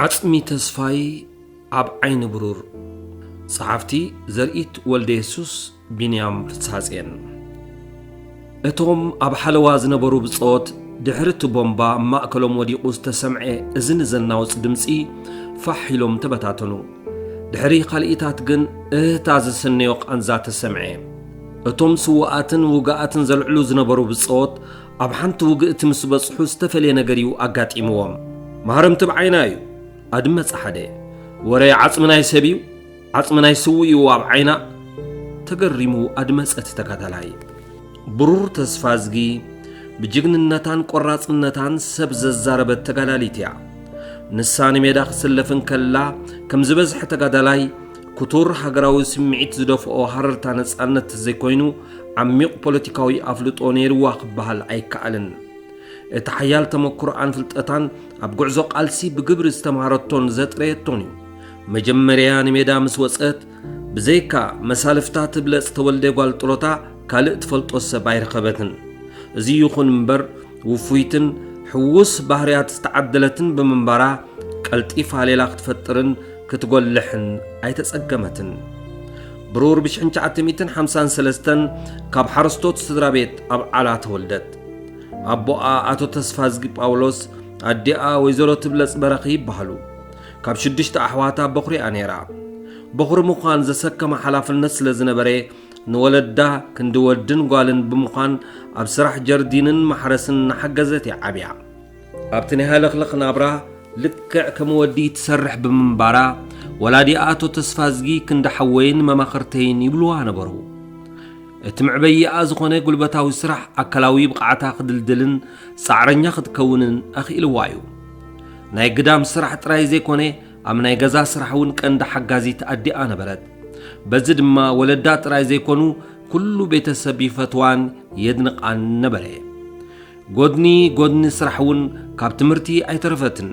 ዓጽሚ ተስፋይ ኣብ ዓይኒ ብሩር። ጸሓፍቲ ዘርኢት ወልደ የሱስ፣ ቢንያም ፍትሓጽየን። እቶም ኣብ ሓለዋ ዝነበሩ ብጾት፣ ድሕሪ እቲ ቦምባ ኣብ ማእከሎም ወዲቑ ዝተሰምዐ እዝኒ ዘናውጽ ድምጺ ፋሕ ኢሎም ተበታተኑ። ድሕሪ ካልኢታት ግን እህታ ዘሰነዮ ቃንዛ ተሰምዐ። እቶም ስዉኣትን ውጉኣትን ዘልዕሉ ዝነበሩ ብጾት፣ ኣብ ሓንቲ ውግእቲ ምስ በጽሑ ዝተፈልየ ነገር እዩ ኣጋጢምዎም። ማህረምቲ ብዓይና እዩ፣ ኣድመጸ ሓደ። ወረ ዓጽሚ ናይ ሰብ እዩ፣ ዓጽሚ ናይ ስዉእ እዩ ኣብ ዓይና፣ ተገሪሙ ኣድመጸ እቲ ተጋዳላይ። ብሩር ተስፋዝጊ ብጅግንነታን ቆራጽነታን ሰብ ዘዛረበት ተጋዳሊት እያ። ንሳ ንሜዳ ክትስለፍ እንከላ፣ ከም ዝበዝሐ ተጋዳላይ፣ ክቱር ሃገራዊ ስምዒት ዝደፍኦ ሃረርታ ነጻነት ተዘይኮይኑ፣ ዓሚቕ ፖለቲካዊ ኣፍልጦ ነይርዋ ክበሃል ኣይከኣልን። እቲ ሓያል ተመክሮኣን ፍልጠታን ኣብ ጉዕዞ ቃልሲ ብግብሪ ዝተምሃረቶን ዘጥረየቶን እዩ። መጀመርያ ንሜዳ ምስ ወጸት፣ ብዘይካ መሳልፍታ ትብለጽ ተወልደ ጓል ጥሮታ ካልእ ትፈልጦ ሰብ ኣይረኸበትን። እዚ ይኹን እምበር፣ ውፉይትን ሕዉስ ባህርያት ዝተዓደለትን ብምንባራ፣ ቀልጢፋ ሌላ ክትፈጥርን ክትጎልሕን ኣይተጸገመትን። ብሩር ብሽሕን ትሽዓተ ሚእትን ሓምሳን ሰለስተን ካብ ሓረስቶት ስድራ ቤት ኣብ ዓላ ተወልደት። ኣቦኣ ኣቶ ተስፋዝጊ ጳውሎስ፣ ኣዲኣ ወይዘሮ ትብለጽ በረኺ ይበሃሉ። ካብ ሽዱሽተ ኣሕዋታ በኹሪኣ ነይራ። በኹሪ ምዃን ዘሰከመ ሓላፍነት ስለ ዝነበረ፣ ንወለዳ ክንዲ ወድን ጓልን ብምዃን ኣብ ስራሕ ጀርዲንን ማሕረስን እናሓገዘት እያ ዓብያ። ኣብቲ ናይ ሃለኽለኽ ናብራ ልክዕ ከም ወዲ ትሰርሕ ብምንባራ፣ ወላዲኣ ኣቶ ተስፋዝጊ ክንዲ ሓወይን መማኽርተይን ይብልዋ ነበሩ። እቲ መዕበይኣ ዝኾነ ጉልበታዊ ስራሕ ኣካላዊ ብቕዓታ ክድልድልን ጻዕረኛ ክትከውንን ኣኽኢልዋ እዩ። ናይ ግዳም ስራሕ ጥራይ ዘይኮነ፣ ኣብ ናይ ገዛ ስራሕ እውን ቀንዲ ሓጋዚት ኣዲኣ ነበረት። በዚ ድማ ወለዳ ጥራይ ዘይኮኑ፣ ኩሉ ቤተሰብ ይፈትዋን የድንቓን ነበረ። ጎድኒ ጎድኒ ስራሕ እውን ካብ ትምህርቲ ኣይተረፈትን።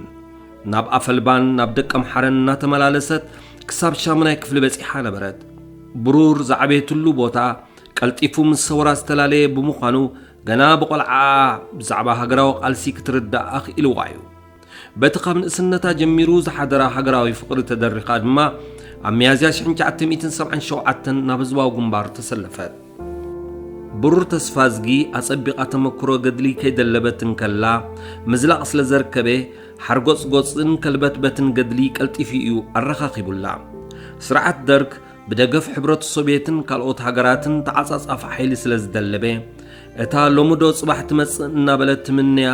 ናብ ኣፈልባን ናብ ደቀምሓረን እናተመላለሰት ክሳብ ሻሙናይ ክፍሊ በጺሓ ነበረት። ብሩር ዝዓበየትሉ ቦታ ቀልጢፉ ምስ ሰውራ ዝተፈላለየ ብምዃኑ፣ ገና ብቖልዓኣ ብዛዕባ ሃገራዊ ቃልሲ ክትርዳእ ኣኽኢልዋ እዩ። በቲ ካብ ንእስነታ ጀሚሩ ዝሓደራ ሃገራዊ ፍቕሪ ተደሪኻ ድማ፣ ኣብ ሚያዝያ ሽሕን ትሽዓተ ሚእትን ሰብዓን ሸውዓተን ናብ ህዝባዊ ግንባር ተሰለፈት። ብሩር ተስፋዝጊ ኣጸቢቓ ተመክሮ ገድሊ ከይደለበት እንከላ፣ ምዝላቕ ስለ ዘርከበ፣ ሓርጎጽጎጽን ከልበትበትን ገድሊ ቀልጢፉ እዩ ኣረኻኺቡላ። ስርዓት ደርግ ብደገፍ ሕብረት ሶቭየትን ካልኦት ሃገራትን ተዓጻጻፊ ሓይሊ ስለ ዝደለበ፣ እታ ሎሚ ዶ ጽባሕ ትመጽእ እናበለት ትምንያ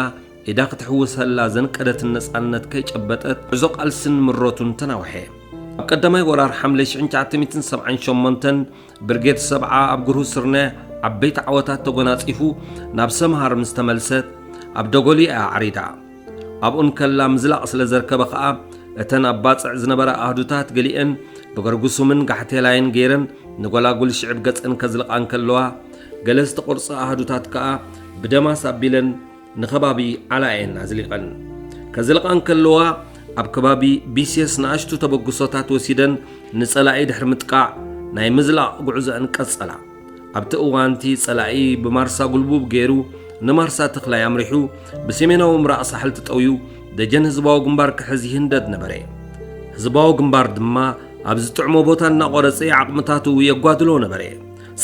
ኢዳ ክትሕውሰላ ዘንቀደትን ነጻነት ከይጨበጠት፣ ጉዕዞ ቃልስን ምረቱን ተናውሐ። ኣብ ቀዳማይ ወራር ሓምለ ሽሕን ትሽዓተ ሚእትን ሰብዓን ሸሞንተን ብርጌድ ሰብዓ ኣብ ግርሁ ስርነ ዓበይቲ ዓወታት ተጎናጺፉ ናብ ሰምሃር ምስ ተመልሰት፣ ኣብ ደጎሊ እያ ዓሪዳ። ኣብኡ እንከላ ምዝላቕ ስለ ዘርከበ ኸኣ፣ እተን ኣብ ባጽዕ ዝነበራ ኣህዱታት ገሊአን ብገርጉሱምን ጋሕቴላይን ገይረን ንጎላጉል ሽዕብ ገጸን ከዝልቓ እንከለዋ፣ ገለ ዝተቖርጸ ኣህዱታት ከኣ ብደማስ ኣቢለን ንኸባቢ ዓላ እየን ኣዝሊቐን። ከዝልቓ እንከለዋ፣ ኣብ ከባቢ ቢሴስ ንኣሽቱ ተበግሶታት ወሲደን ንጸላኢ ድሕሪ ምጥቃዕ ናይ ምዝላቕ ጉዕዞአን ቀጸላ። ኣብቲ እዋንቲ ጸላኢ ብማርሳ ጉልቡብ ገይሩ ንማርሳ ተኽላይ ኣምሪሑ፣ ብሰሜናዊ ምራቕ ሳሕል ተጠውዩ ደጀን ህዝባዊ ግንባር ክሕዝ ይህንደድ ነበረ። ህዝባዊ ግንባር ድማ ኣብ ዝጥዕሞ ቦታ እናቖረጸ ዓቕምታቱ የጓድሎ ነበረ።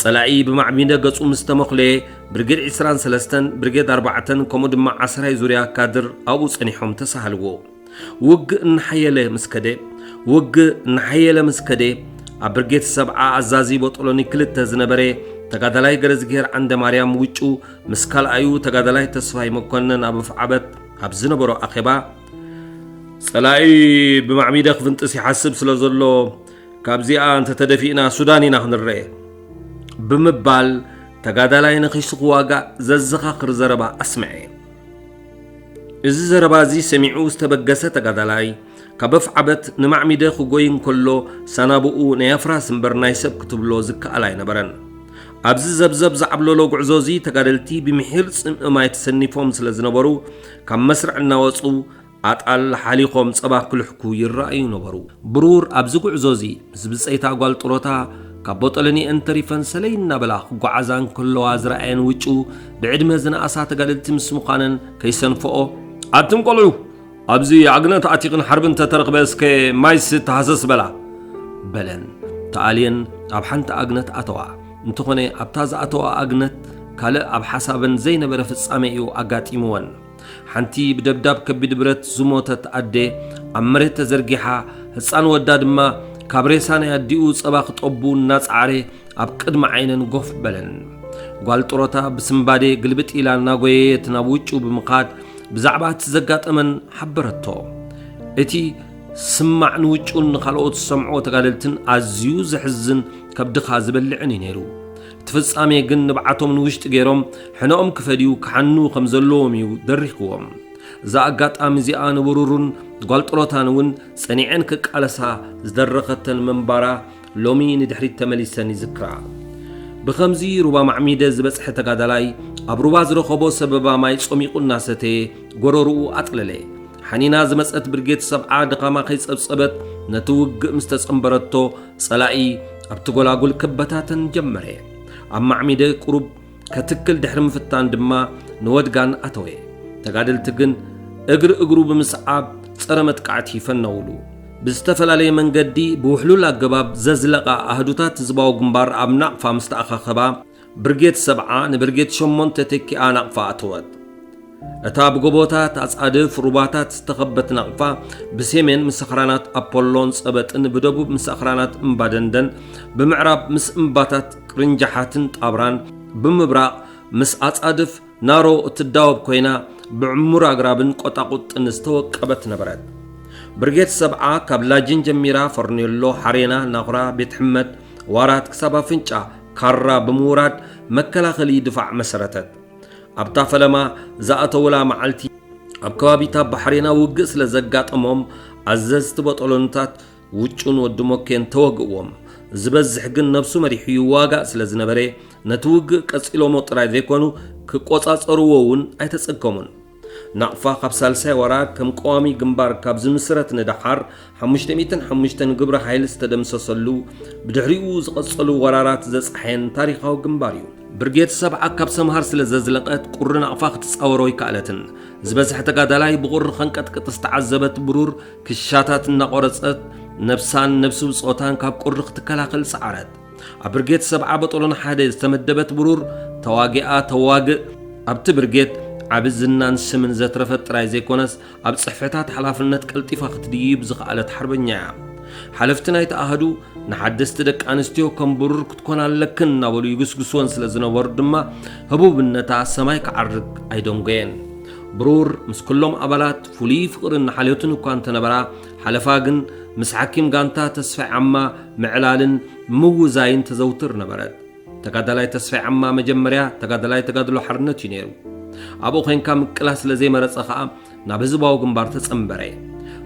ጸላኢ ብማዕቢደ ገጹ ምስ ተመኹለየ፣ ብርጌድ ዕስራን ሰለስተን፣ ብርጌድ ኣርባዕተን፣ ከምኡ ድማ ዓስራይ ዙርያ ካድር ኣብኡ ጸኒሖም ተሳሃልዎ። ውግእ እናሓየለ ምስ ከደ፣ ውግእ እናሓየለ ምስ ከደ፣ ኣብ ብርጌድ ሰብዓ ኣዛዚ ቦጦሎኒ ክልተ ዝነበረ ተጋዳላይ ገረዝግሄር ዓንደ ማርያም ውጩ ምስ ካልኣዩ ተጋዳላይ ተስፋይ መኮነን ኣብ ኣፍዓበት ኣብ ዝነበሮ ኣኼባ፣ "ጸላኢ ብማዕሚደ ክፍንጥስ ይሓስብ ስለ ዘሎ፣ ካብዚኣ እንተተደፊእና ሱዳን ኢና ክንረኤ" ብምባል፣ ተጋዳላይ ነኺሱ ክዋጋእ ዘዘኻኽር ዘረባ ኣስምዐ። እዚ ዘረባ እዚ ሰሚዑ ዝተበገሰ ተጋዳላይ፣ ካብ ኣፍዓበት ንማዕሚደ ክጎይ እንከሎ፣ ሳናብኡ ናይ ኣፍራስ እምበር ናይ ሰብ ክትብሎ ዝከኣል ኣይነበረን። ኣብዚ ዘብዘብ ዝዓብለሎ ጉዕዞ እዚ ተጋደልቲ ብምሒር ጽምኢ ማይ ተሰኒፎም ስለ ዝነበሩ፣ ካብ መስርዕ እናወጹ ኣጣል ሓሊኾም ጸባ ክልሕኩ ይረኣዩ ነበሩ። ብሩር ኣብዚ ጉዕዞ እዚ ምስ ብጸይታ ጓል ጥሮታ ካብ ቦጠለኒአን ተሪፈን ሰለይ እናበላ ክጓዓዛ እንከለዋ ዝረኣየን ውጩ ብዕድመ ዝነኣሳ ተጋደልቲ ምስ ምዃነን ከይሰንፍኦ፣ ኣቱም ቆልዑ፣ ኣብዚ ኣግነት ኣቲኽን ሓርቢ እንተተረኽበ እስከ ማይስ ተሃሰስ በላ በለን። ተኣልየን ኣብ ሓንቲ ኣግነት ኣተዋ። እንተኾነ ኣብታ ዝኣተዋ ኣግነት ካልእ ኣብ ሓሳበን ዘይነበረ ፍጻሜ እዩ ኣጋጢምወን። ሓንቲ ብደብዳብ ከቢድ ብረት ዝሞተት ኣደ ኣብ መሬት ተዘርጊሓ፣ ህጻን ወዳ ድማ ካብ ሬሳ ናይ ኣዲኡ ጸባ ክጠቡ እናጸዓረ ኣብ ቅድሚ ዓይነን ጎፍ በለን። ጓል ጥሮታ ብስምባዴ ግልብጥ ኢላ እናጎየየት ናብ ውጩ ብምኻድ ብዛዕባ እቲ ዘጋጠመን ሓበረቶ። እቲ ስማዕ ንውጩን ንኻልኦት ዝሰምዖ ተጋደልትን ኣዝዩ ዘሕዝን ከብድኻ ዝበልዕን እዩ ነይሩ። እቲ ፍጻሜ ግን ንብዓቶም ንውሽጢ ገይሮም ሕነኦም ክፈድዩ ክሓኑ ከም ዘለዎም እዩ ደሪኽዎም። እዛ ኣጋጣሚ እዚኣ ንብሩሩን ጓል ጥሮታን እውን ጸኒዐን ክቃለሳ ዝደረኸተን ምንባራ ሎሚ ንድሕሪት ተመሊሰን ይዝክራ። ብኸምዚ ሩባ ማዕሚደ ዝበጽሐ ተጋዳላይ ኣብ ሩባ ዝረኸቦ ሰበባ ማይ ጾሚቑ እናሰተየ ጎረርኡ ኣጥለለ። ሓኒና ዝመጸት ብርጌድ ሰብዓ ድኻማ ከይጸብጸበት ነቲ ውግእ ምስ ተጸንበረቶ ጸላኢ ኣብቲ ጎላጉል ክበታተን ጀመረ። ኣብ ማዕሚደ ቁሩብ ከትክል ድሕሪ ምፍታን ድማ ንወድጋን ኣተወ። ተጋደልቲ ግን እግሪ እግሩ ብምስዓብ ጸረ መጥቃዕቲ ፈነውሉ። ብዝተፈላለየ መንገዲ ብውሕሉል ኣገባብ ዘዝለቓ ኣህዱታት ህዝባዊ ግንባር ኣብ ናቕፋ ምስ ተኣኻኸባ፣ ብርጌድ ሰብዓ ንብርጌድ ሸሞንተ ተኪኣ ናቕፋ ኣተወት። እታ ብጎቦታት፣ ኣጻድፍ፣ ሩባታት ዝተኸበት ናቕፋ ብሰሜን ምስ ኣኽራናት ኣፖሎን ጸበጥን፣ ብደቡብ ምስ ኣኽራናት እምባደንደን፣ ብምዕራብ ምስ እምባታት ቅርንጃሓትን ጣብራን፣ ብምብራቕ ምስ ኣጻድፍ ናሮ እትዳወብ ኮይና፣ ብዕሙር ኣግራብን ቆጣቁጥን ዝተወቀበት ነበረት። ብርጌድ ሰብዓ ካብ ላጅን ጀሚራ ፈርኔሎ፣ ሓሬና፣ ናኹራ፣ ቤት ሕመድ፣ ዋራት ክሳብ ኣፍንጫ ካራ ብምውራድ መከላኸሊ ድፋዕ መሰረተት። ኣብታ ፈለማ ዝኣተውላ መዓልቲ ኣብ ከባቢታት ባሕሬና ውግእ ስለ ዘጋጠሞም ኣዘዝቲ በጠሎንታት ውጩን ወዲ ሞኬን ተወግእዎም። ዝበዝሕ ግን ነብሱ መሪሑ ይዋጋእ ስለ ዝነበረ ነቲ ውግእ ቀጺሎሞ ጥራይ ዘይኮኑ ክቆጻጸርዎ እውን ኣይተጸገሙን። ናቕፋ ካብ ሳልሳይ ወራር ከም ቀዋሚ ግንባር ካብ ዝምስረት ንደሓር ሓሙሽተ ሚእትን ሓሙሽተን ግብረ ሓይሊ ዝተደምሰሰሉ ብድሕሪኡ ዝቐጸሉ ወራራት ዘጽሓየን ታሪኻዊ ግንባር እዩ። ብርጌድ ሰብዓ ካብ ሰምሃር ስለ ዘዝለቐት ቁሪ ናቕፋ ክትጻወሮ ኣይከኣለትን። ዝበዝሐ ተጋዳላይ ብቑሪ ከንቀጥቅጥ ዝተዓዘበት ብሩር ክሻታት እናቖረጸት ነብሳን ነብሲ ብጾታን ካብ ቁሪ ክትከላኸል ጸዓረት። ኣብ ብርጌድ ሰብዓ በጠሎን ሓደ ዝተመደበት ብሩር ተዋጊኣ ተዋግእ። ኣብቲ ብርጌድ ዓቢ ዝናን ስምን ዘትረፈት ጥራይ ዘይኮነስ ኣብ ጽሕፈታት ሓላፍነት ቀልጢፋ ክትድይብ ዝኸኣለት ሓርበኛ እያ። ሓለፍቲ ናይቲ ኣሃዱ ንሓደስቲ ደቂ ኣንስትዮ ከም ብሩር ክትኮና ኣለክን እናበሉ ይግስግስወን ስለ ዝነበሩ ድማ ህቡብነታ ሰማይ ክዓርግ ኣይደንጎየን። ብሩር ምስ ኩሎም ኣባላት ፍሉይ ፍቕርን ሓልዮትን እኳ እንተነበራ፣ ሓለፋ ግን ምስ ሓኪም ጋንታ ተስፋይ ዓማ ምዕላልን ምውዛይን ተዘውትር ነበረት። ተጋዳላይ ተስፋይ ዓማ መጀመርያ ተጋዳላይ ተጋድሎ ሓርነት እዩ ነይሩ። ኣብኡ ኮይንካ ምቅላስ ስለ ዘይመረጸ ከኣ ናብ ህዝባዊ ግንባር ተጸንበረ።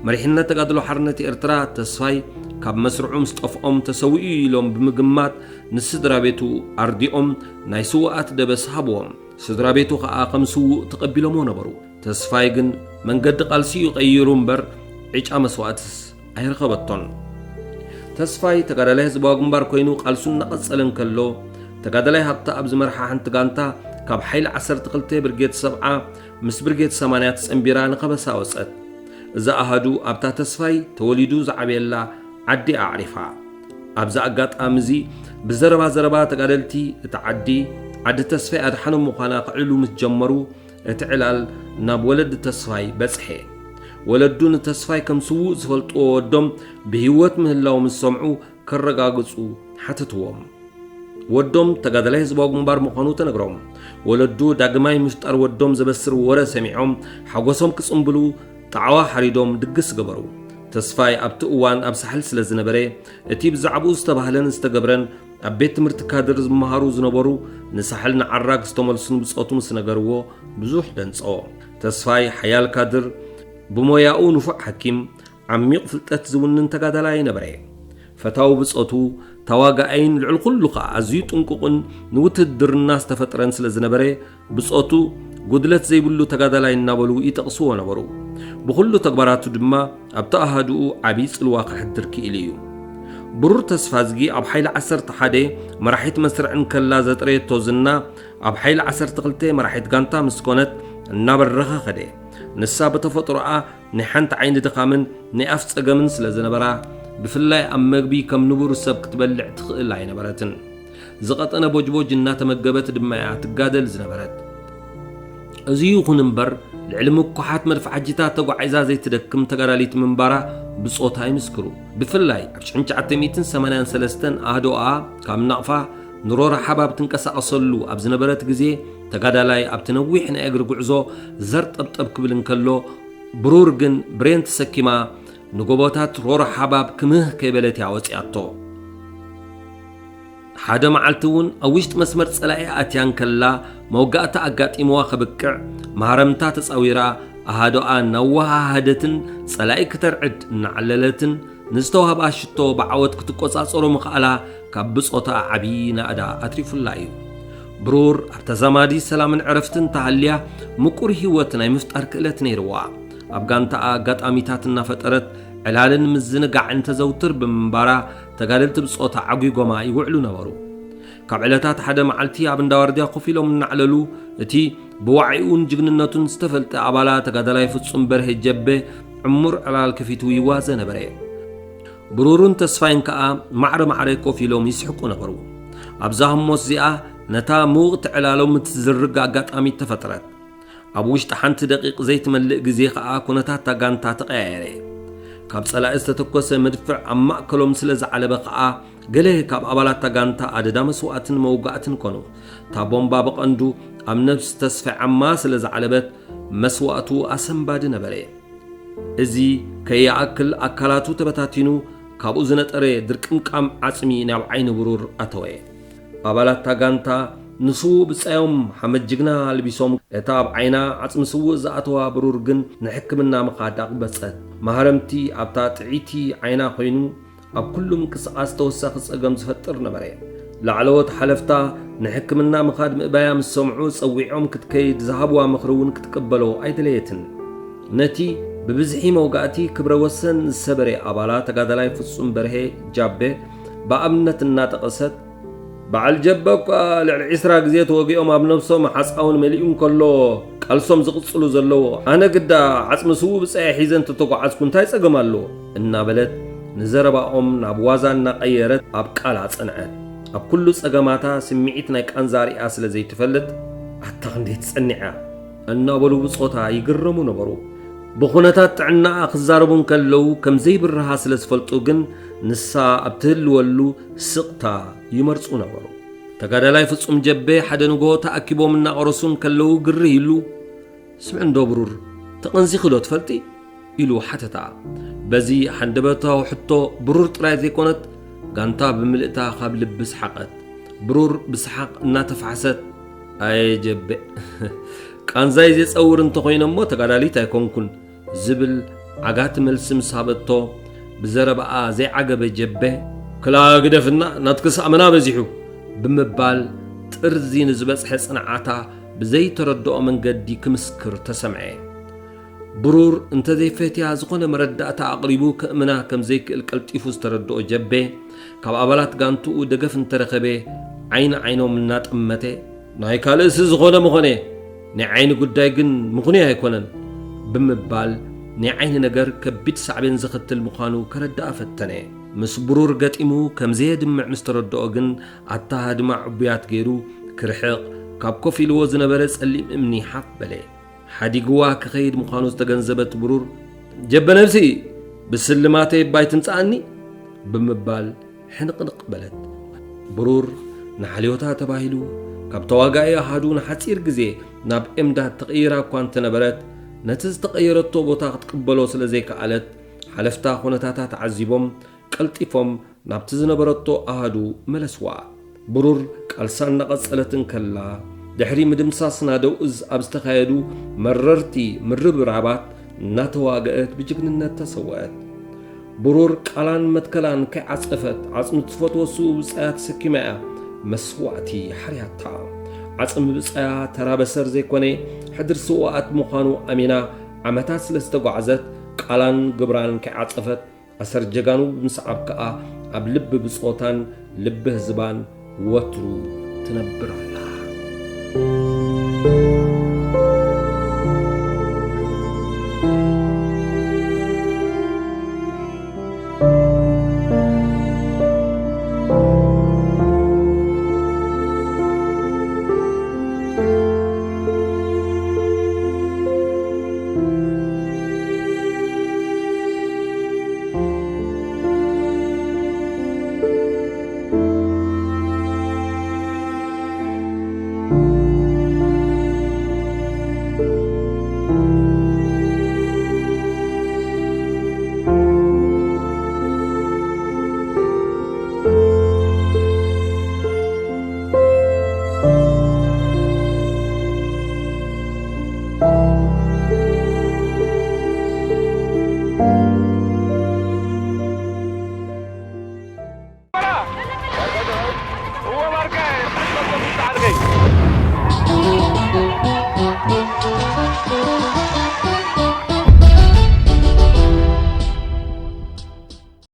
መሪሕነት ተጋድሎ ሓርነት ኤርትራ ተስፋይ ካብ መስርዑ ምስ ጠፍኦም ተሰዊኡ ኢሎም ብምግማት ንስድራ ቤቱ ኣርዲኦም ናይ ስውኣት ደበስ ሃብዎም። ስድራ ቤቱ ከኣ ከም ስዉእ ተቐቢሎሞ ነበሩ። ተስፋይ ግን መንገዲ ቃልሲ እዩ ቀይሩ እምበር ዕጫ መስዋእትስ ኣይረኸበቶን። ተስፋይ ተጋዳላይ ህዝባዊ ግንባር ኮይኑ ቃልሱ እናቐጸለ እንከሎ፣ ተጋዳላይ ሃብተ ኣብ ዝመርሓ ሓንቲ ጋንታ ካብ ሓይሊ ዓሰርተ ክልተ ብርጌድ ሰብዓ ምስ ብርጌድ ሰማንያ ተጸንቢራ ንኸበሳ ወጸት። እዛ ኣሃዱ ኣብታ ተስፋይ ተወሊዱ ዝዓበየላ ዓዲ ኣዕሪፋ። ኣብዚ ኣጋጣሚ እዚ ብዘረባ ዘረባ ተጋደልቲ እቲ ዓዲ፣ ዓዲ ተስፋይ ኣድሓኖም ምዃና ክዕሉ ምስ ጀመሩ፣ እቲ ዕላል ናብ ወለዲ ተስፋይ በጽሐ። ወለዱ ንተስፋይ ከም ስዉእ ዝፈልጥዎ ወዶም ብህይወት ምህላው ምስ ሰምዑ ከረጋግጹ ሓተትዎም። ወዶም ተጋዳላይ ህዝባዊ ግንባር ምዃኑ ተነግሮም። ወለዱ ዳግማይ ምፍጣር ወዶም ዘበስር ወረ ሰሚዖም ሓጎሶም ክጽንብሉ ጣዕዋ ሓሪዶም ድግስ ገበሩ። ተስፋይ ኣብቲ እዋን ኣብ ሳሕል ስለ ዝነበረ እቲ ብዛዕባኡ ዝተባህለን ዝተገብረን ኣብ ቤት ትምህርቲ ካድር ዝመሃሩ ዝነበሩ ንሳሕል ንዓራግ ዝተመልሱን ብጾቱ ምስ ነገርዎ ብዙሕ ደንጸዎ። ተስፋይ ሓያል ካድር፣ ብሞያኡ ንፉዕ ሓኪም፣ ዓሚቕ ፍልጠት ዝውንን ተጋዳላይ ነበረ። ፈታዊ ብጾቱ፣ ተዋጋኣይን ልዕሊ ኩሉ ኸኣ ኣዝዩ ጥንቁቕን ንውትህድርና ዝተፈጥረን ስለ ዝነበረ ብጾቱ ጉድለት ዘይብሉ ተጋዳላይ እናበሉ ይጠቕስዎ ነበሩ። ብኹሉ ተግባራቱ ድማ ኣብቲ ኣሃዱኡ ዓብዪ ጽልዋ ከሕድር ክኢሉ እዩ። ብሩር ተስፋዝጊ ኣብ ሓይሊ ዓሰርተ ሓደ መራሒት መስርዕ እንከላ ዘጥረየቶ ዝና፣ ኣብ ሓይሊ ዓሰርተ ክልተ መራሒት ጋንታ ምስ ኮነት እናበረኸ ኸደ። ንሳ ብተፈጥሮኣ ናይ ሓንቲ ዓይኒ ድኻምን ናይ ኣፍ ጸገምን ስለ ዝነበራ፣ ብፍላይ ኣብ መግቢ ከም ንቡር ሰብ ክትበልዕ ትኽእል ኣይነበረትን። ዝቐጠነ ቦጅቦጅ እናተመገበት ድማ እያ ትጋደል ዝነበረት። እዚ ይኹን እምበር፣ ልዕሊ ምኩሓት መድፍዓጂታት ተጓዒዛ ዘይትደክም ተጋዳሊት ምንባራ ብጾታ ይምስክሩ። ብፍላይ ኣብ ሽሕን ትሽዓተ ሚእትን ሰማንያን ሰለስተን ኣህዶኣ ካብ ናቕፋ ንሮራ ሓባብ ትንቀሳቐሰሉ ኣብ ዝነበረት ግዜ፣ ተጋዳላይ ኣብቲ ነዊሕ ናይ እግሪ ጉዕዞ ዘርጠብጠብ ክብል እንከሎ፣ ብሩር ግን ብሬን ተሰኪማ ንጎቦታት ሮራ ሓባብ ክምህ ከይበለት እያ ወጺኣቶ። ሓደ መዓልቲ እውን ኣብ ውሽጢ መስመር ጸላኢ ኣትያ እንከላ፣ መወጋእታ ኣጋጢምዋ ከብቅዕ፣ ማህረምታ ተጻዊራ፣ ኣሃዶኣ እናወሃሃደትን ጸላኢ ክተርዕድ እናዓለለትን፣ ንዝተዋህባ ሽቶ ብዓወት ክትቆጻጸሮ ምኽኣላ፣ ካብ ብጾታ ዓቢ ናእዳ ኣትሪፉላ እዩ። ብሩር ኣብ ተዛማዲ ሰላምን ዕረፍትን ተሃልያ፣ ምቁር ህይወት ናይ ምፍጣር ክእለት ነይርዋ። ኣብ ጋንታኣ ኣጋጣሚታት እናፈጠረት፣ ዕላልን ምዝንጋዕን ተዘውትር ብምንባራ፣ ተጋደልቲ ብጾታ ዓጒጎማ ይውዕሉ ነበሩ። ካብ ዕለታት ሓደ መዓልቲ ኣብ እንዳ ዋርድያ ኮፍ ኢሎም እናዕለሉ፣ እቲ ብዋዒኡን ጅግንነቱን ዝተፈልጠ ኣባላ ተጋዳላይ ፍጹም በርሄ ጀቤ ዕሙር ዕላል ከፊቱ ይዋዘ ነበረ። ብሩርን ተስፋይን ከኣ ማዕረ ማዕረ ኮፍ ኢሎም ይስሕቁ ነበሩ። ኣብዛ ህሞት እዚኣ ነታ ምውቕቲ ዕላሎም እትዝርግ ኣጋጣሚ ተፈጥረት። ኣብ ውሽጢ ሓንቲ ደቂቕ ዘይትመልእ ግዜ ከኣ ኩነታት እታ ጋንታ ተቐያየረ። ካብ ጸላኢ ዝተተኮሰ መድፍዕ ኣብ ማእከሎም ስለ ዝዓለበ ከኣ፣ ገለ ካብ ኣባላት እታ ጋንታ ኣደዳ መስዋእትን መውጋእትን ኮኑ። እታ ቦምባ ብቐንዱ ኣብ ነብሲ ተስፋይ ዓማ ስለ ዝዓለበት፣ መስዋእቱ ኣሰንባዲ ነበረ። እዚ ከይኣክል ኣካላቱ ተበታቲኑ፣ ካብኡ ዝነጠረ ድርቅምቃም ዓጽሚ ናብ ዓይኒ ብሩር ኣተወ። ኣባላት እታ ጋንታ ንስዉእ ብጻዮም ሓመድ ጅግና ኣልቢሶም፣ እታ ኣብ ዓይና ዓጽሚ ስዉእ ዝኣተዋ ብሩር ግን ንሕክምና ምኻድ ኣቕበጸት። ማህረምቲ ኣብታ ጥዕይቲ ዓይና ኮይኑ፣ ኣብ ኩሉ ምንቅስቓስ ተወሳኺ ጸገም ዝፈጥር ነበረ። ላዕለዎት ሓለፍታ ንሕክምና ምኻድ ምእባያ ምስ ሰምዑ፣ ጸዊዖም ክትከይድ ዝሃብዋ ምኽሪ እውን ክትቅበሎ ኣይደለየትን። ነቲ ብብዝሒ መውጋእቲ ክብረ ወሰን ዝሰበረ ኣባላ ተጋዳላይ ፍጹም በርሄ ጃቤ ብኣብነት እናጠቐሰት፣ በዓል ጀበ እኳ ልዕሊ ዒስራ ግዜ ተወጊኦም ኣብ ነብሶም ሓጻውን መሊኡ እንከሎ ቃልሶም ዝቕጽሉ ዘለዉ፣ ኣነ ግዳ ዓጽሚ ስዉእ ብጻየ ሒዘ እንተተጓዓዝኩ እንታይ ጸገም ኣለዎ? እናበለት ንዘረባኦም ናብ ዋዛ እናቐየረት ኣብ ቃል ኣጸንዐት። ኣብ ኩሉ ጸገማታ ስምዒት ናይ ቃንዛ ሪኣ ስለ ዘይትፈልጥ፣ ኣታ ክንደይ ትጸኒዓ እናበሉ ብጾታ ይግረሙ ነበሩ። ብኹነታት ጥዕናኣ ክዛረቡ እንከለዉ ከም ዘይብርሃ ስለ ዝፈልጡ ግን፣ ንሳ ኣብ ትህልወሉ ስቕታ ይመርጹ ነበሩ። ተጋዳላይ ፍጹም ጀቤ ሓደ ንግሆ ተኣኪቦም እናቐረሱ እንከለዉ ግርህ ኢሉ፣ "ስምዒ እንዶ ብሩር፣ ተቐንዚኺ ዶ ትፈልጢ?" ኢሉ ሓተታ። በዚ ሃንደበታዊ ሕቶ ብሩር ጥራይ ዘይኮነት፣ ጋንታ ብምልእታ ካብ ልቢ ሰሓቐት። ብሩር ብሰሓቕ እናተፋሕሰት፣ "ኣየ ጀቤ፣ ቃንዛይ ዘጸውር እንተኾይነ እሞ ተጋዳሊት ኣይኮንኩን" ዝብል ዓጋቲ መልሲ ምስ ሃበቶ፣ ብዘረባኣ ዘይዓገበ ጀቤ፣ "ክላ ግደፍና፣ ናትክስ ኣመና በዚሑ" ብምባል፣ ጥርዚ ንዝበጽሐ ጽንዓታ ብዘይተረድኦ መንገዲ ክምስክር ተሰምዐ። ብሩር እንተዘይፈትያ ዝኾነ መረዳእታ ኣቕሪቡ ከእምና ከም ዘይክእል ቀልጢፉ ዝተረድኦ ጀቤ፣ ካብ ኣባላት ጋንትኡ ደገፍ እንተረኸበ ዓይኒ ዓይኖም እናጠመተ፣ "ናይ ካልእሲ ዝኾነ ምኾነ፣ ናይ ዓይኒ ጉዳይ ግን ምኽኑይ ኣይኮነን" ብምባል፣ ናይ ዓይኒ ነገር ከቢድ ሳዕቤን ዘኸትል ምዃኑ ከረድኣ ፈተነ። ምስ ብሩር ገጢሙ ከም ዘየድምዕ ምስ ተረድኦ ግን፣ ኣታ ሃድማ ዕቡያት ገይሩ ክርሕቕ፣ ካብ ኮፍ ኢልዎ ዝነበረ ጸሊም እምኒ ሓፍ በለ። ሓዲግዋ ክኸይድ ምዃኑ ዝተገንዘበት ብሩር፣ "ጀበ ነብሲ፣ ብስልማተይ እባ ኣይትምጽኣኒ" ብምባል ሕንቕንቕ በለት። ብሩር ንሓልዮታ ተባሂሉ ካብ ተዋጋኢ ኣሃዱ ንሓጺር ግዜ ናብ ኤምዳድ ተቐይራ እኳ እንተነበረት፣ ነቲ ዝተቐየረቶ ቦታ ክትቅበሎ ስለ ዘይከኣለት፣ ሓለፍታ ኩነታታ ተዓዚቦም ቀልጢፎም ናብቲ ዝነበረቶ ኣሃዱ መለስዋ። ብሩር ቃልሳ እናቐጸለት እንከላ፣ ድሕሪ ምድምሳስ ናደው እዝ ኣብ ዝተኻየዱ መረርቲ ምርብራባት እናተዋገአት ብጅግንነት ተሰወአት። ብሩር ቃላን መትከላን ከይዓጸፈት፣ ዓጽሚ ትፈትዎ ስዉእ ብጻያ ተሰኪማ እያ መስዋእቲ ሓርያታ። ዓጽሚ ብጻያ ተራ በሰር ዘይኮነ፣ ሕድሪ ስዉኣት ምዃኑ ኣሚና ዓመታት ስለ ዝተጓዕዘት፣ ቃላን ግብራን ከይዓጸፈት፣ ኣሰር ጀጋኑ ብምስዓብ ከኣ ኣብ ልቢ ብጾታን ልቢ ህዝባን ወትሩ ትነብር ኣላ።